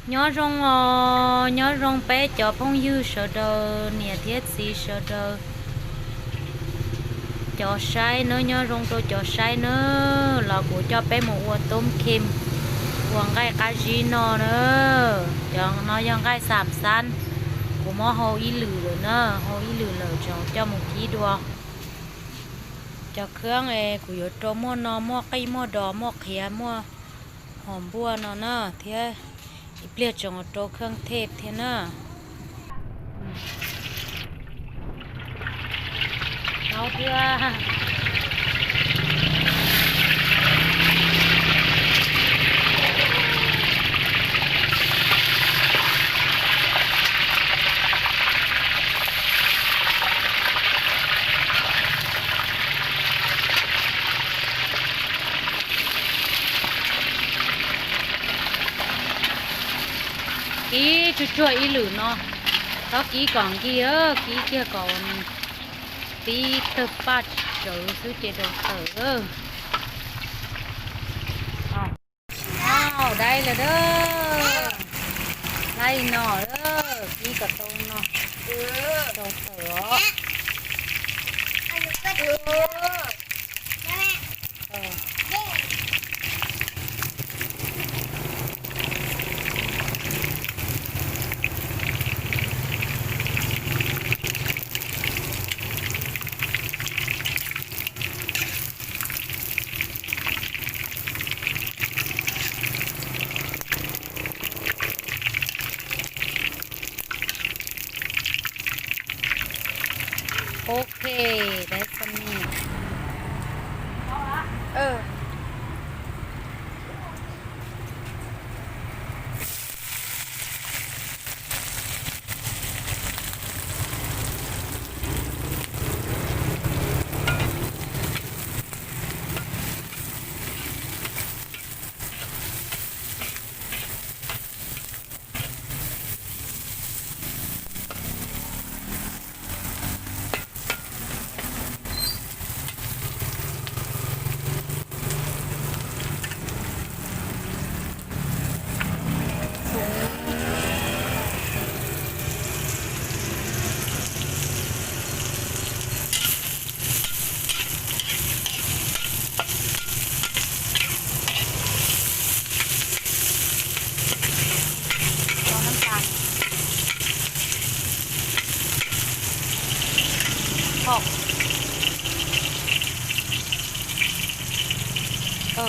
Nho rông ò, nho rông pé chó phông yư sơ đơ, niê thiêt xí sơ đơ. Chó sai nơ, nho rông tô chó sai nơ, ló cú cho pé mô ua tôm khêm, ua ngai cá ri no nơ. Chó no yơ ngai sảm săn, cú mô hô í lử lơ nơ, hô í lử lơ chó, cho mô kí đua. Chó khương ê, cú yơ trô mô no, mô kí, mô đò, mô khía, mô hòm bua no nơ, thiê í pliê chông trô khương thêp thiê nơ. Ưm. Âu thiê. Kí chuột chuột í lử no. Có kí còn kí ơ, kí kia còn tí tơ pát chớ xứ chế đầu tờ ơ. Âu. ອ້າວ ໄດ້ແລ້ວເດີ ໄລ່ໜໍ່ເດີ ປີກະໂຕງເນາະ ເອີ ໂຕເຕີເນາະ ເອີ ເອີ. ໂອເຄ ໄດ້ສ່ຳນີ້ ເອີ. ເອົານ້ຳຕານ ພອກ ເອີ.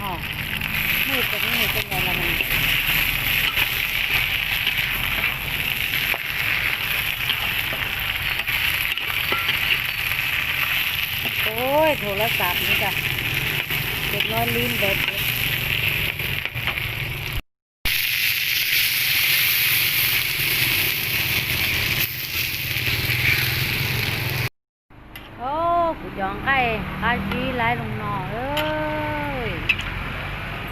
ອໍ ມືດຕົວນີ້ ມືດຕົວໃຫຍ່ລະມັນ ໂອ້ຍ ໂທລະສັບນີ້ກະ ເດັກນ້ອຍລືມແບັດ. ໂອ້ ກູຈອງໄກ່ ຄາຈີໄລ່ລົງໜໍ່ເອີຍ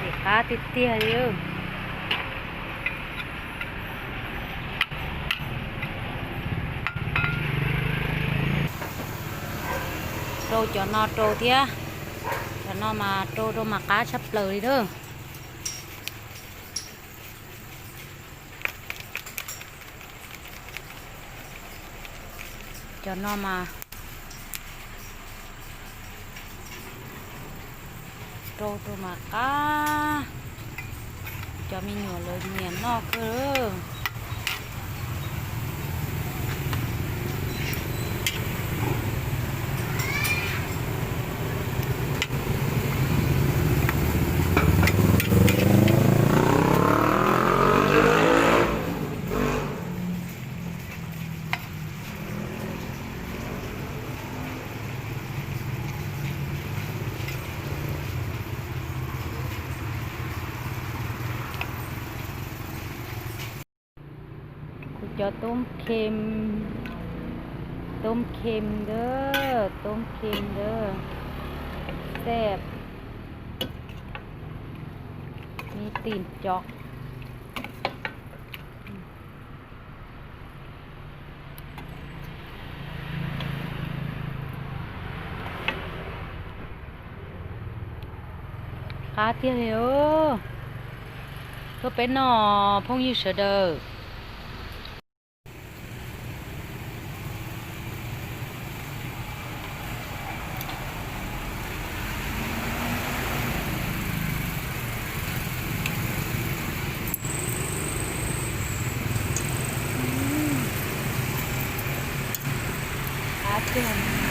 ຊິຄາຕິດເຕຍຢູ່ ໂຕຈອນນໍໂຕເທຍ ຈອນນໍມາໂຕ ໂຕມາກາຊັບເລີເດີ. ຈອນນໍມາ ໂຕໂຕມາກາ ຈອນມີໜໍ່ເລີຍ ເມຍນອກເດີ. ໂ ຈອກຕົ້ມເຄັມ ຕົ້ມເຄັມເດີ ຕົ້ມເຄັມເດີ ແຊບ ມີຕີນຈອກ. ຄາທຽວເຮໂອ ເພື່ອເປັນໜໍ່ພົງຢູ່ເຊີເດີ. ອືມ ຄາເທື່ອ